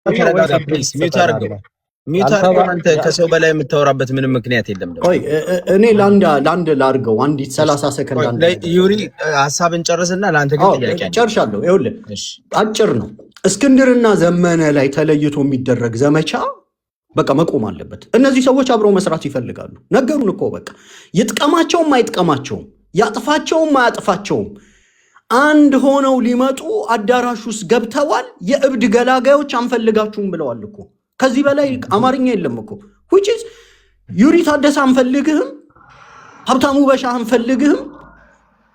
ተረጋጋ ወይስ please። Mute አድርገው፣ mute አድርገው። አንተ ከሰው በላይ የምታወራበት ምንም ምክንያት የለም። ደግሞ ቆይ፣ እኔ ለአንድ ላድርገው፣ አንዲት 30 ሰከንድ አንድ ነገር። ዩሪ፣ ሀሳብን ጨርስና ለአንተ ግን አዎ ጥያቄ አለኝ። ጨርሻለሁ። ይኸውልህ፣ እሺ። አጭር ነው። እስክንድርና ዘመነ ላይ ተለይቶ የሚደረግ ዘመቻ በቃ መቆም አለበት። እነዚህ ሰዎች አብረው መስራት ይፈልጋሉ። ነገሩን እኮ በቃ ይጥቀማቸውም አይጥቀማቸውም፣ ያጥፋቸውም አያጥፋቸውም አንድ ሆነው ሊመጡ አዳራሽ ውስጥ ገብተዋል። የእብድ ገላጋዮች አንፈልጋችሁም ብለዋል እኮ። ከዚህ በላይ አማርኛ የለም እኮ። Which is ዩሪ ታደሰ አንፈልግህም፣ ሀብታሙ በሻ አንፈልግህም፣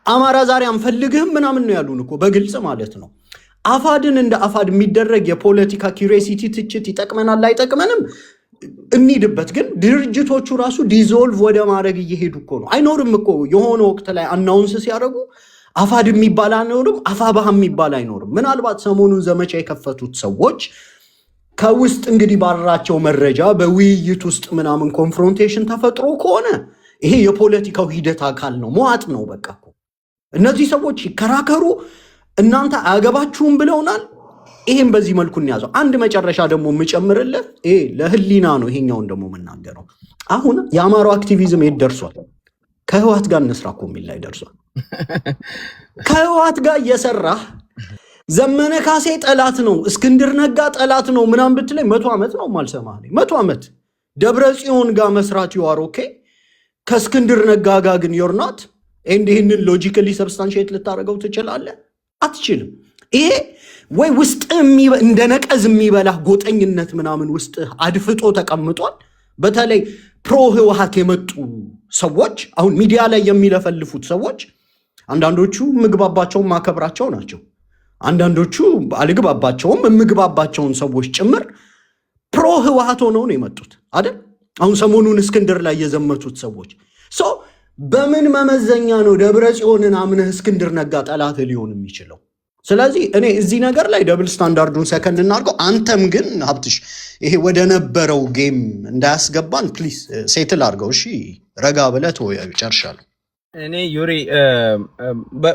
አማራ ዛሬ አንፈልግህም ምናምን ነው ያሉን እኮ በግልጽ ማለት ነው። አፋድን እንደ አፋድ የሚደረግ የፖለቲካ curiosity ትችት ይጠቅመናል አይጠቅመንም እንሂድበት። ግን ድርጅቶቹ ራሱ dissolve ወደ ማድረግ እየሄዱ እኮ ነው። አይኖርም እኮ። የሆነ ወቅት ላይ announce ሲያደርጉ አፋድ የሚባል አይኖርም፣ አፋባህ የሚባል አይኖርም። ምናልባት ሰሞኑን ዘመቻ የከፈቱት ሰዎች ከውስጥ እንግዲህ ባላቸው መረጃ በውይይት ውስጥ ምናምን confrontation ተፈጥሮ ከሆነ ይሄ የፖለቲካው ሂደት አካል ነው፣ መዋጥ ነው። በቃ እኮ እነዚህ ሰዎች ይከራከሩ፣ እናንተ አያገባችሁም ብለውናል። ይሄን በዚህ መልኩ እንያዘው። አንድ መጨረሻ ደግሞ የምጨምርልህ፣ ይሄ ለህሊና ነው። ይሄኛውን ደግሞ የምናገረው አሁን የአማራው activism የት ደርሷል? ከህወሓት ጋር እንስራ እኮ የሚል ላይ ደርሷል። ከህወሓት ጋር እየሰራህ ዘመነ ካሴ ጠላት ነው፣ እስክንድር ነጋ ጠላት ነው ምናምን ብትለኝ 100 ዓመት ነው የማልሰማህ። 100 ዓመት ደብረ ጽዮን ጋር መስራት you are okay፣ ከእስክንድር ነጋ ጋር ግን you're not። And ይህንን logically substantiate ልታደርገው ትችላለህ? አትችልም። ይሄ ወይ ውስጥ እንደ ነቀዝ የሚበላህ ጎጠኝነት ምናምን ውስጥ አድፍጦ ተቀምጧል። በተለይ pro ህወሓት የመጡ ሰዎች፣ አሁን ሚዲያ ላይ የሚለፈልፉት ሰዎች፣ አንዳንዶቹ ምግባባቸውን ማከብራቸው ናቸው። አንዳንዶቹ አልግባባቸውም፣ የምግባባቸውን ሰዎች ጭምር pro ህወሓት ሆነው ነው የመጡት አይደል? አሁን ሰሞኑን እስክንድር ላይ የዘመቱት ሰዎች፣ so በምን መመዘኛ ነው ደብረ ጽዮንን አምነህ እስክንድር ነጋ ጠላት ሊሆን የሚችለው? ስለዚህ እኔ እዚህ ነገር ላይ double standard ኡን ሰከንድ እናድርገው። አንተም ግን ሀብትሽ ይሄ ወደ ነበረው game እንዳያስገባን please settle አድርገው። እሺ፣ ረጋ ብለህ ተወያዩ። ጨርሻለሁ። እኔ ዩሪ፣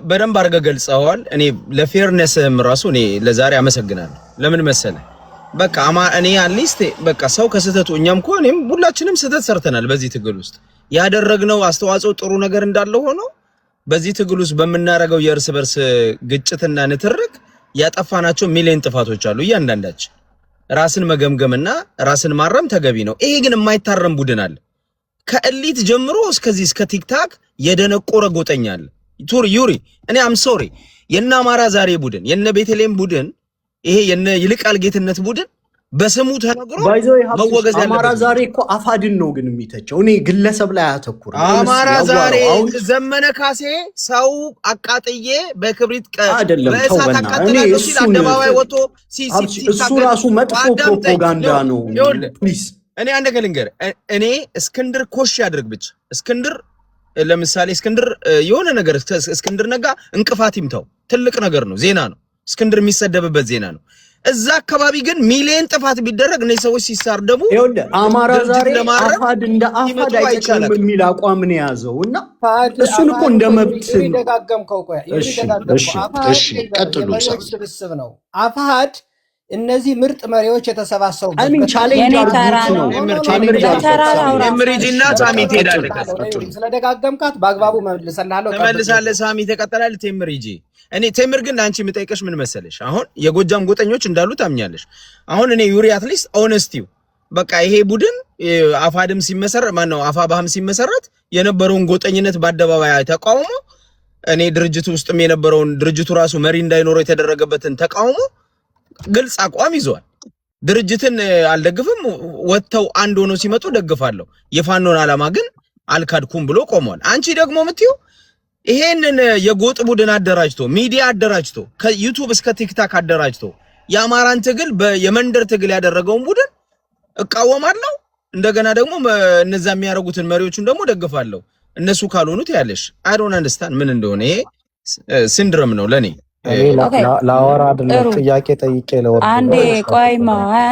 በደንብ አድርገህ ገልጸዋል። እኔ ለ fairness ህም ራሱ እኔ ለዛሬ አመሰግናለሁ። ለምን መሰለህ? በቃ እኔ at least በቃ ሰው ከስህተቱ፣ እኛም እኮ እኔም ሁላችንም ስህተት ሰርተናል። በዚህ ትግል ውስጥ ያደረግነው አስተዋጽኦ ጥሩ ነገር እንዳለ ሆኖ በዚህ ትግል ውስጥ በምናደርገው የእርስ በርስ ግጭትና ንትርክ ያጠፋናቸው ሚሊዮን ጥፋቶች አሉ። እያንዳንዳችን ራስን መገምገምና ራስን ማረም ተገቢ ነው። ይሄ ግን የማይታረም ቡድን አለ። ከ elite ጀምሮ እስከዚህ እስከ TikTok የደነቆረ ጎጠኛ አለ። ቱር ዩሪ፣ እኔ I'm sorry፣ የነ አማራ ዛሬ ቡድን፣ የነ ቤተልሔም ቡድን፣ ይሄ የነ ይልቃል ጌትነት ቡድን በስሙ ተነግሮ By the way መወገዝ አማራ ያለበት። ዛሬ እኮ አፋድን ነው ግን የሚተቸው። እኔ ግለሰብ ላይ አያተኩርም። አማራ ዛሬ አሁን ዘመነ ካሴ ሰው አቃጥዬ በክብሪት አይደለም፣ ተው በእሳት በእናትህ። እኔ አቃጥላለሁ ሲል እሱን አደባባይ ወጥቶ ሀብትሽ፣ እሱ ሲታገል ራሱ መጥፎ አዳምጠኝ። ፕሮፓጋንዳ ነው። ይኸውልህ፣ Please። እኔ አንድ ነገር ልንገርህ። እኔ እስክንድር ኮሽ ያድርግ ብቻ፣ እስክንድር ለምሳሌ እስክንድር የሆነ ነገር፣ እስክንድር ነጋ እንቅፋት ይምታው ትልቅ ነገር ነው፣ ዜና ነው። እስክንድር የሚሰደብበት ዜና ነው። እዛ አካባቢ ግን ሚሊየን ጥፋት ቢደረግ እነዚህ ሰዎች ሲሳደቡ ይኸውልህ፣ አማራ ድርጅት ዛሬ ለማረም አፋድ እንደ አፋድ ሲመጡ አይጠቅምም አይቻልም። የሚል አቋም ነው የያዘው እና አፋድ እሱን እኮ አፋድ እንደ እኮ መብት ዩሪ ደጋገምከው። ቆይ ዩሪ እሺ ደጋገምከው። እሺ አፋድ እሺ፣ ቀጥሉ። የመሪዎች ስብስብ ነው። አፋድ እነዚህ ምርጥ መሪዎች የተሰባሰቡበት I mean challenge የኔ ተራ አድርጉት ነው። ነው። ቴምር Challenge በተራ አድርጉት። ላውራ። ቴምር ሂጂና ሳሚ ትሄዳለህ። ከዛ ቀጥሉ። ስለደጋገምካት በአግባቡ መልሰልሃለሁ። ጠብቅ። ትመልሳለህ። ሳሚ ተቀጠላል። ቴምር ሂጂ። እኔ ቴምር ግን ለአንቺ የምጠይቀሽ ምን መሰለሽ፣ አሁን የጎጃም ጎጠኞች እንዳሉ ታምኛለሽ። አሁን እኔ ዩሪ at least honesty ው በቃ ይሄ ቡድን አፋድም ሲመሰረት፣ ማን ነው፣ አፋባህም ሲመሰረት የነበረውን ጎጠኝነት በአደባባይ ተቃውሞ፣ እኔ ድርጅቱ ውስጥም የነበረውን ድርጅቱ ራሱ መሪ እንዳይኖረው የተደረገበትን ተቃውሞ ግልጽ አቋም ይዘዋል። ድርጅትን አልደግፍም፣ ወጥተው አንድ ሆነው ሲመጡ ደግፋለሁ፣ የፋኖን ዓላማ ግን አልካድኩም ብሎ ቆሟል። አንቺ ደግሞ የምትይው ይሄንን የጎጥ ቡድን አደራጅቶ፣ ሚዲያ አደራጅቶ፣ ከ YouTube እስከ TikTok አደራጅቶ የአማራን ትግል የመንደር ትግል ያደረገውን ቡድን እቃወማለሁ። እንደገና ደግሞ እነዛ የሚያደርጉትን መሪዎቹን ደግሞ ደግፋለሁ። እነሱ ካልሆኑት ያለሽ I don't understand ምን እንደሆነ። ይሄ syndrome ነው ለኔ። እኔ ላወራ አይደለም፣ ጥሩ። ጥያቄ ጠይቄ ለወርድ አንዴ ነው። ቆይማ።